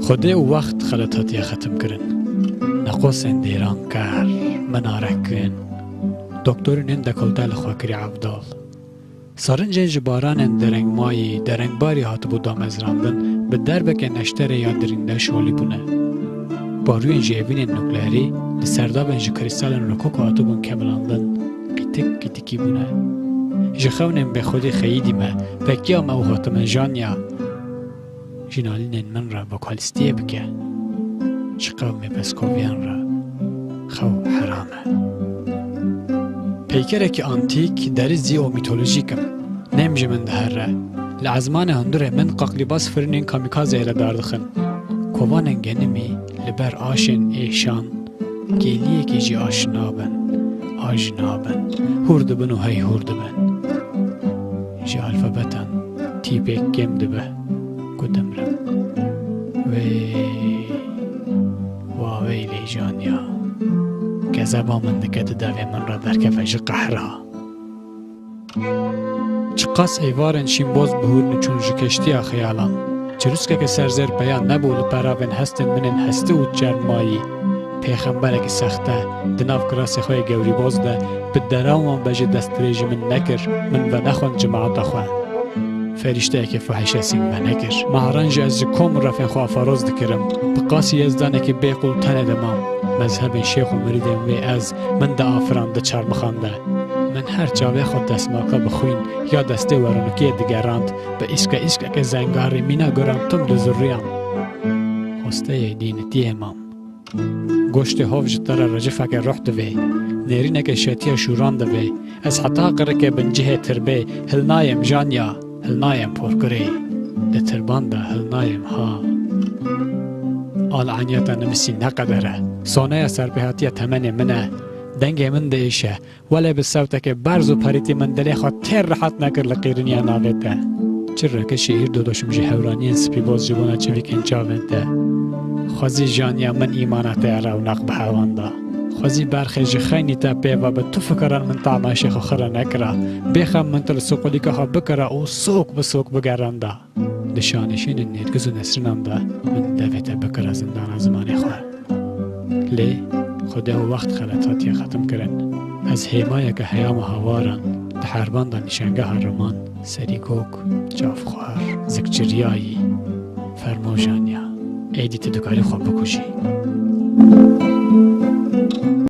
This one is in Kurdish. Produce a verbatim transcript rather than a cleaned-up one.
Xwedê û wext xelet hatiye xetimkirin. Neqosên dêran ker, minare kin. Doktorî nên dekolte li xwe kirî evdal. Sarincên ji baranên derengmayî, derengbarî hatibû damezrandin, bi derbeke neşterê ya dirînde şolî bûne. Barûyên ji hêvînên nukleerî li serdabên ji krîstalên rokoko hatibûn kemilandin, qîtik qîtikî bûne. Ji xewnên bêxwedî xeyidî me, pekiya me û hatimin janya. Ji nalînên min re vokalîstiyê bike. Ji qewmê pezkoviyan re xew heram e. Peykerekî antîk, derizî û mîtolojîk im. Nêm ji min dihere. Li ezmanê hundirê min qaqlîbaz firinên kamîkazeyê re dardixin. Kovanên genimî li ber aşên êşan, kêliyekî jî aş nabin, aş nabin, hûr dibin û hey hûr dibin. Ji alfabetan tîpek kêm dibe ku dimrim. Wey, wa wey lê janya. Kezeba min dike di devê min re derkeve ji qehra. Çiqas êvarên şînboz bihûrîn û çûn ji keştiya xeyalan. Çirûskeke serzêr peya nebû li peravên hestên min ên hestî û çermayî. Pêxemberekî sexte di nav kirasê xwe yê gewrîboz de bi derawan ve jî destdirêj ji min nekir, min venexwend cemaeta xwe. Ferîşteyeke fahîşe sîn venekir. Maran jî ez ji kom û refên xwe afaroz dikirim. Bi qasî yezdanekî bêqûl tenê de mam. Mezhebên şêx û mirîdên wê ez min diafirand di çarmixan de. Min her çavê xwe destmaka bi xwîn ya destê weronikiyê digerand, bi îşke îşkeke zengarî mîna guran tim dizuriyam. Xwesteyê dînitiyê mam. Goştê hov ji te re recifeke ruh divê. Nêrîneke şetiya şûran divê. Ez heta qirikê bincihê tirbê hilnayêm janya, hilnayêm porkirê. Di tirban de hilnayêm ha. Al eniyeta nimisî ne qeder e. Soneya serpêhatiya temenê min e. Dengê min diêşe. Welê bi sewteke berz û perîtî min dilê xwe têr rehet nekir li qîriniya navê te. Çi reke şiîr dodoşim ji hewraniyên spîboz ji bona çivîkên çavên te. Xwezî janiya min îmana te ya rewnaq bi hewan da. Xwezî berxê ji xeynî te pê ve bi tu fikaran min tama şêxo xira nekira. Bêxem min tu li soqolîka xwe bikira û sok bi sok bigeranda. Di şanişînên Nêrgiz û Nesrînan de min devê te bikira zindana zimanê xwe. Lê Xwedê û wext xelet hatiye xetimkirin. Ez hêmayeke heyama hawaran di herban de nîşangeha riman serî gok, çavxwar, zikçiriyayî, fermo janiya. Êdî tu dikarî xwe bikujî.